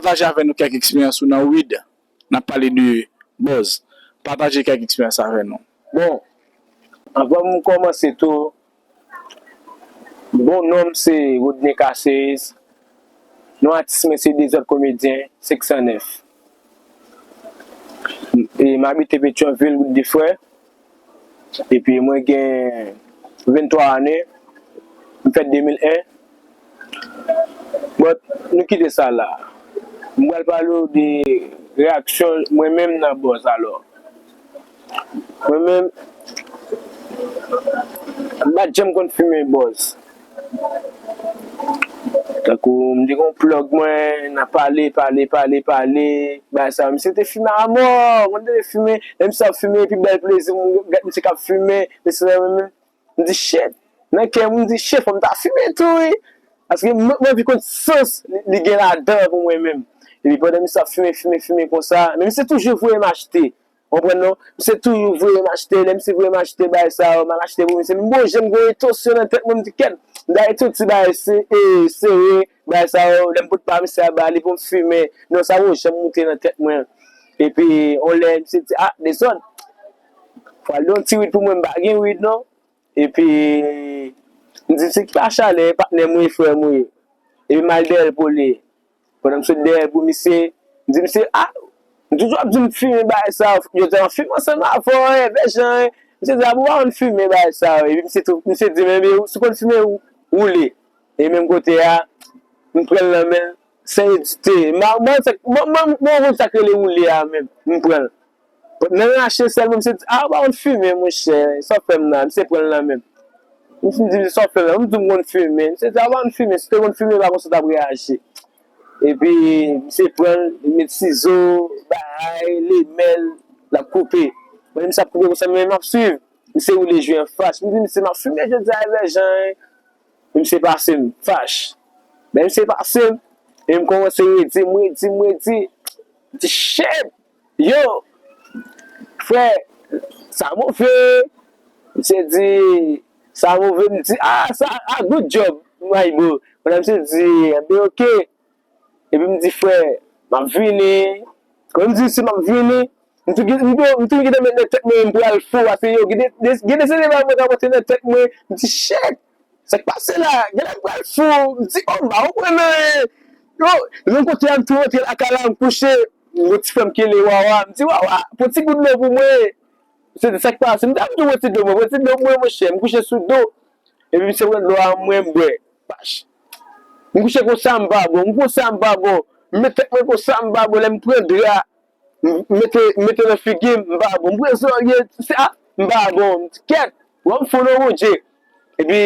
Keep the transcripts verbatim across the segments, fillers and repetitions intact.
pataje avè nou kèk eksperyans ou nan weed. N ap pale de buzz. Pataje kèk eksperyans avè nou. Bon, anvan m kòmanse tou, bon non m se Rodney Caceres. Non atis mwen se Dezòd Komedyen, senk san nèf. E m abite Petyonvil, Wout de Frè. Epi mwen gen venntwa ane. M fèt de mil en. But, nou kite sa la. M pral pale w de reyaksyon mwen menm nan buzz alò. Mwen menm, m pa t janm konn fimen buzz. Tankou m te gen yon plug mwen, n ap pale, pale, pale, pale, bagay sa yo. Misye te fimen a mò, mwen te fimen, lè misye ap fimen, epi bèl plezi, m gad misye k ap fimen, misye menm, m di shit, nan kè m, m di shit, fò m ta fimen tou wi. Paske m, m anvi konn sans li, li gen ladan pou mwen menm. Epi pandan misye ap fimen, fimen, fimen konsa, men misye toujou voye m achte. Konprann non? Misye toujou voye m achte, lè misye voye m achte bagay sa yo, m al achte pou misye. Men bon, jan m gen yon entansyon nan tèt mwen, m di kèt, m ta ret yon ti bagay se, e, sere, bagay sa yo, lè m pot pa misye a ba li pou m fimen. Non, sa poko janm moute nan tèt mwen. Epi, yon lè, misye di, ah, Dezòd, fò al de yon ti weed pou mwen, m pa gen weed non. Epi, m di, se ki pa chalè, patnè m wi, frè m wi. Epi, m al dèyè l pou li. Pandan m sot dèyè l pou misye, m di misye, ah, m toujou ap di m fimen bagay sa yo. Jodi a, m ap fimen ansanm avè w, e, vèjan, e. Misye di, ah, bon, ou pa konn fimen bagay sa yo. Epi, misye tou, misye di, men, men, si w konn fimen, woule. E menm kote a, m pran l nan men l, san ezite. M pa, m pa konn sa, m, m, m, m pa konn sa k rele woule a menm. M pran l. Nan rache sèlman, misye di, ah, ou pa konn fimen, monchè, sa w fè m la, misye pran l nan men m. M fin di, sa w fè m la, m di, m konn fimen. Misye di, ah, ou pa konn fimen, si w te konn fimen, pa konsa w t ap reyaji. Epi, misye pran l, li met sizo, bagay, lemèl, l ap koupe. Pandan misye ap koupe konsa, men m ap swiv. Misye woule jwe an fach. M di, misye, m ap fimen jodi a, e vèjan, e. Misye pase m, fach. Lè misye pase m, e m kòmanse redi, m redi, m redi. M di, shit! Yo, frè, sa move. Misye di, sa move. M di, ah, sa, ah, good job, my bro. Pandan misye di, enben, oke. Epi m di, frè, m ap vini. Kòm m di, si m ap vini, m tou gen, m tou, m tou gentan met nan tèt mwen, m pral fou. Paske yo, gen de, de, gen de seri de bagay mwen ka mete nan tèt mwen. M di, shit! Sa k pase la? Genlè m pral fou. M di, oh, m pa konprann anyen. Yo, yon kote a, m tou rantre lakay la, m kouche. Yon ti frè m ki rele Wawa. M di, Wawa, pran ti gout dlo pou mwen. Se sa k pase. M di, a, m tou pran ti dlo mwen, pran ti dlo mwen, monchè. M kouche sou do. Epi misye pran dlo a, mwen, m bwè. Pach. M kouche konsa, m pa bon. M konsa, m pa bon. M met tèt mwen konsa, m pa bon. Lè m pran dra, m mete, m mete nan figi m, m pa bon. M pran zòrye, se a, m pa bon. M di, kèt, wè m fou non, Bondye. Epi,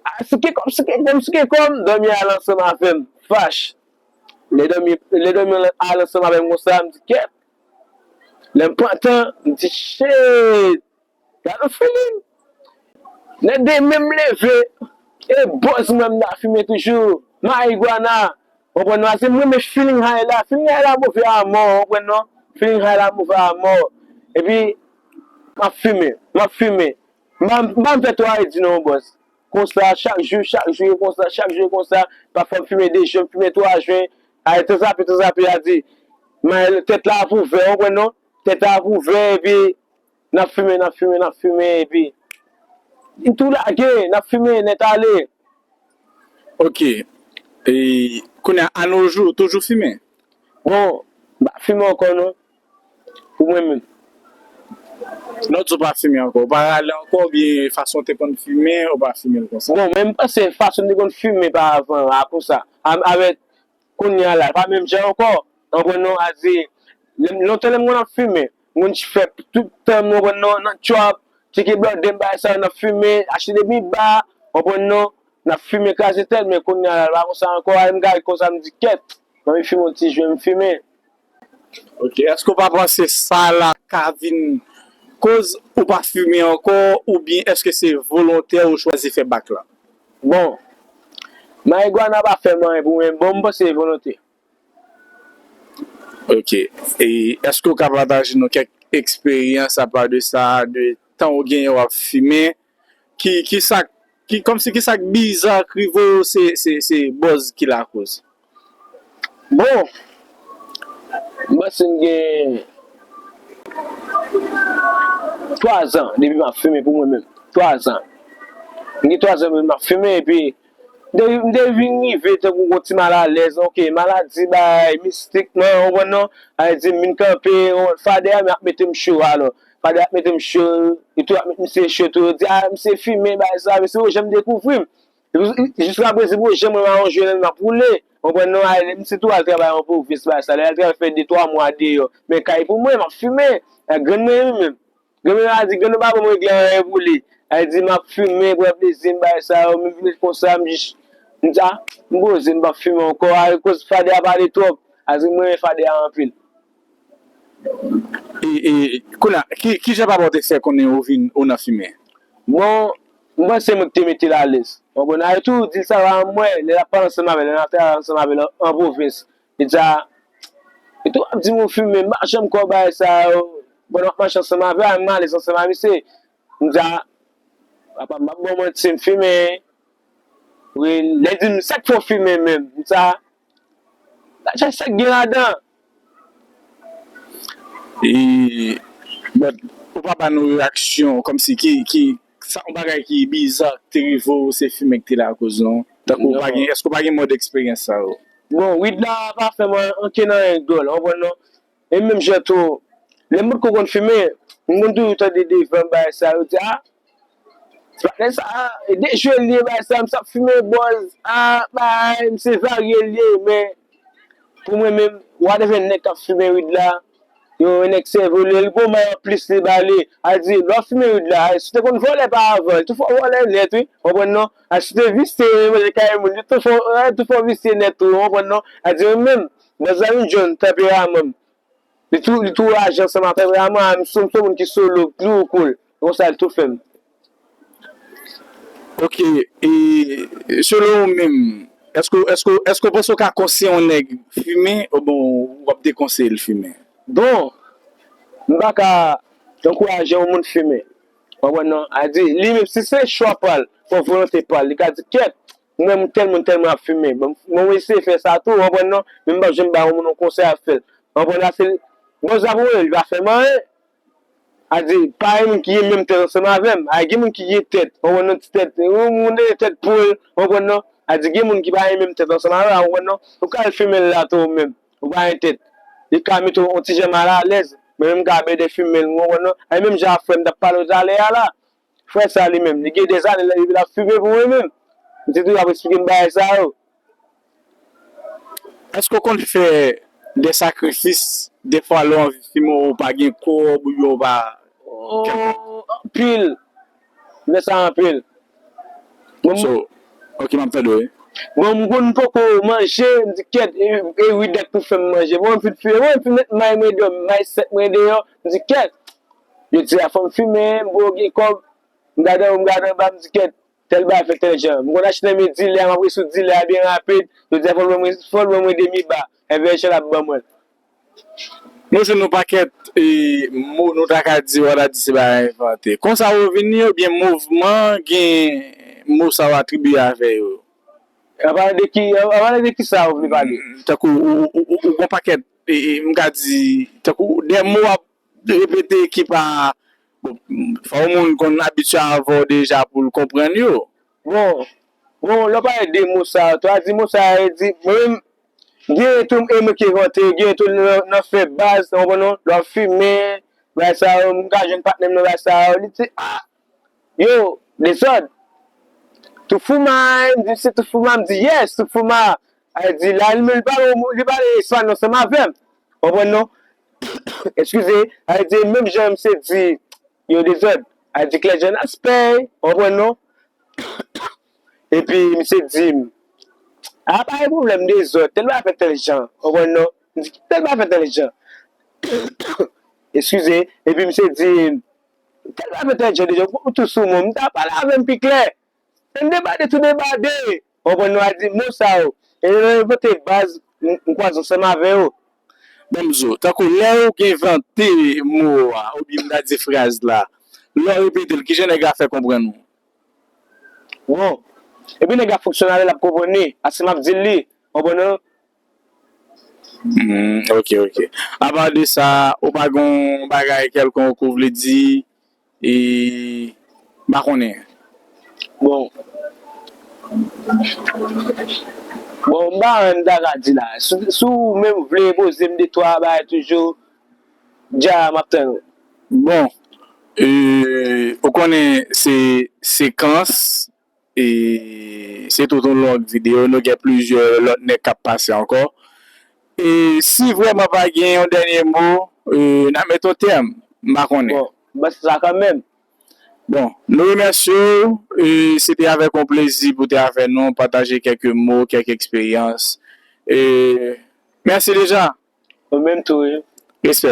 a, souke kò m, souke kò m, souke kò m, dòmi al ansanm avè m. Fach. Lè dòmi, lè dòmi al ansanm avè m konsa, m di, kèt. Lè m pantan, m di, shit. Gade yon feeling. Lè demen m leve, e buzz mwen m ta fimen toujou. Marigwana. Konprann non, se m renmen feeling high la. Feeling high la move a mò, konprann non? Feeling high la move a mò. Epi, m ap fimen, m ap fimen. M pa, m pa m fè twa redi non, buzz. Konsa, chak jou, chak jou, e konsa, chak jou, e konsa. Pafwa m fimen de jwen, m fimen twa jwen. Ay, tanzape, tanzape, a di. May, tèt la ap ouvè, konprann non? Tèt la ap ouvè, epi n ap fimen, n ap fimen, n ap fimen, epi n tou lage, n ap fimen nèt ale. Ok. E, kounye a, anojou, toujou fimen? Bon, m pa fimen ankò non. Pou mwen menm. Lè w di w pa fimen ankò, ou pa rale ankò oubyen fason w te konn fimen, ou pa fimen l konsa? Bon, men m panse fason m te konn fimen pa avan a konsa. A, avèk kounye a la, pa menm jan ankò. Konprann non, a di, lè m, lontan lè m konn ap fimen, m konn fè tout tan m, konprann non, nan trap, tcheke blòdè m, bagay sa yo, n ap fimen, achte de miba, konprann non, n ap fimen, kraze tèt, men kounye a la, l pa konsa ankò, a, m gade konsa, m di, kèt, m anvi fimen yon ti jwen, m fimen. Ok, èske w pa panse sa la ka vin koz ou pa fimen ankò, oubyen èske se volontè ou chwazi fè bak la? Bon, marigwana pa fè m anyen pou mwen, bon, m panse se volonte. Ok, e èske w ka pataje nou kèk eksperyans apa de sa, de tan ou genyen w ap fimen, ki, ki sa, ki, kòmsi ki sa k biza k rive w, se, se, se buzz ki lakoz? Bon, m panse m gen twa zan depi m ap fimen pou mwen menm. Twa zan. M gen twa zan depi m ap fimen, epi m te, m te vin rive tankou yon ti malalèz, ok, maladi, bay, mistikman, ou konprann non? Sa vle di, m vin kanpe, ou konprann, fadè a, men ap mete m cho, alò. Fadè ap mete m cho, li tou ap met misye cho tou, yo di, a, misye fimen, bay sa, men se yo janm dekouvri m. Jiskaprezan, pou yo janm wè m alonje nan m ap woule. Ou konprann non? A, misye tou al travay an pwovens, bay sa. Lè al travay fè de, twa mwa deyò. Men kay pou mwen, m ap fimen. A, grann mwen menm. Grann mwen a di, grann mwen pa ban mwen regle anyen pou li. A di, m ap fimen, pran plezi m, bay sa yo, m vin konsa, m jis, m sa, m poze, m p ap fimen ankò. Akoz fadè a pale twòp. A di, m renmen fadè a anpil. E, e, kounye a, ki, ki jan papa w te fè konnen ou vin, ou nan fimen? Bon, m panse mwen ki te mete l alèz. Ou konprann? A yo toujou di l sa, pa mwen, lè l ap pale ansanm avè l, lè l ap travay ansanm avè l an, an pwovens. Li di sa, li tou ap di m ou fimen, m pa janm kwè bagay sa yo. Pandan m ap mache ansanm avè l, m alèz ansanm avè misye. M di sa, papa m p ap ban m manti, m fimen. Wi, lè l di m sa k fè w fimen menm, m di sa, sa k gen ladan? E, but, ou pa ba nou reyaksyon, kòmsi ki, ki, sa yon bagay ki biza ki te rive w, se fimen ki te lakoz non? Tankou ou pa gen, èske ou pa gen mòd eksperyans sa yo? Bon, weed la pa fè mwen ankenn anyen dwòl, ou konprann non? E menm jan tou, lè m potko konn fimen, m konn toujou tande devan bagay sa yo, di, a, patnè sa, e de jwe l ye, bagay sa, m sa ap fimen bòz, a, bay, m se varye l ye, men pou mwen menm, whatever nèg k ap fimen weed la, yo, nèg sèvo li, li gon may anplis li ba li. A di, lè w ap fimen weed la, a, si w te konn vòlè pa avan, li tou fè w vòlè nèt, wi, ou konprann non? A, si w te visye, manje kay moun, li tou fè w, tou fè w visye nèt tou, ou konprann non? A di, mwen menm, bòz la vin jwenn tanperaman m. Li tou, li tou aji ansanm avè m, a, m se, m se yon moun ki solo, ki tou cool. Konsa, li tou fè m. Ok, e selon ou menm, èske, èske, èske w panse w ka konseye yon nèg fimen, oubyen w ap dekonseye l fimen? Bon, m pa ka ankouraje yon moun fimen. Ou konprann non? A di, li menm, si se chwa pa l, fò volonte pa l. Li ka di, kèt, mwen, m tèl moun, tèl moun ap fimen. Bon, mwen, mwen eseye fè sa tou, ou konprann non? Men m p ap janm ba yon moun yon konsèy ap fè l. Ou konprann la, se, bon, sa pou mwen, li pa fè m anyen. A di, pa gen moun ki gen menm tèt ansanm avè m. A, gen moun ki gen tèt, ou konprann non, ti tèt. Ou moun gen tèt poul, ou konprann non. A di, gen moun ki pa gen menm tèt ansanm avè w, ou konprann non. Ou ka al fimen l la tou ou menm. Ou pa gen tèt. Li ka mete w yon ti jan malalèz. Men menm m ka bèdè fimen l, ou konprann non. A, menm jan a frè m t ap pale w talè a la. Frè sa li menm, li gen dèzane depi l ap fimen pou mwen menm. M te toujou ap eksplike m bagay sa yo. Èske w konn fè de sakrifis, defwa lè w anvi fimen ou pa gen kòb oubyen ou pa. Oh, anpil. M fè sa anpil. Bon, so, ok, m ap tande w, wi. Bon, m konn poko manje, m di kèt, e, e weed la k pou fè m manje. Bon, m fin fimen, bon, m fin met may mwen deyò, may sèt mwen deyò, m di kèt. Yo di a fò m fimen, m poko gen kòb, m gade anwo, m gade anba, m di kèt. Tèl bagay fè tèl jan. M konn achte nan men dilè a, m ap ret sou dilè a byen rapid. Yo di a fò l ban mwen, fò l ban mwen demi ba. Enben jan l ap ban mwen. Nou jwenn yon pakèt e, mo nou ta ka di, w ta di se bagay envante. Konsa yo vini, oubyen mouvman gen mo sa yo atribiye avè yo? An palan de ki, an palan de ki sa ou vle pale? Tankou ou, ou, ou, ou gon pakèt, e, e, m ka di, tankou de mo w ap repete ki pa, bon, fò yon moun konn abitye avè w deja pou l konprann yo. Bon, bon, lè w pale de mo sa yo, twa di mo sa yo, di, mwen menm, gen tou e mwen ki envante yo, gen tou nan, nan fè baz, ou konprann non, lè w ap fimen, bagay sa yo, m ka jwenn patnè m nan bagay sa yo, li di, a, yo, dezòd. Tou fou ma, m di, se tou fou ma, m di, yes, tou fou ma. A di, la, li menm, li pale, li pale espanyòl ansanm avè m. Ou konprann non? Eskize, a di, menm jan misye di, yo dezòd. A di, klè jan aspè, ou konprann non? Epi, misye di m, a, pa gen pwoblèm, dezòd, tèl bagay fè tèl jan, ou konprann non? M di, tèl bagay fè tèl jan. Eskize, epi misye di, tèl bagay fè tèl jan, dezòd, ou tou sou mwen, m ta pale avè m pi klè. N debade tou debade. Ou konprann nou a di mo sa yo. E yo envante baz, m, m kwaze ansanm avè yo. Ban m di w, tankou lè ou gen envante mo a, oubyen m ta di fraz la, lè w repete l, kijan nèg la fè konprann ou? Bon. Epi nèg la fonksyone avè l, l ap konprann li. Ase m ap di l li. Ou konprann non? Hmm, ok, ok. Apa de sa, ou pa gen yon bagay kèlkonk ou vle di? E, m pa konnen. Bon. Bon, m pa wè m ta ka di la. Si, si w menm vle poze m de twa bagay toujou, dja m ap tann ou. Bon, e, ou konnen se sekans, e, se tout yon long videyo, nou gen plizyè lòt nèg k ap pase ankò. E si vrèman pa gen yon dènye mo, e, n a met yon tèm, m pa konnen. Bon, m panse sa kanmenm. Bon, nou remèsye w, e, se te avèk yon plezi pou te avè nou, pataje kèk mo, kèk eksperyans. E, mèsi deja. Ou menm tou, wi. Respè.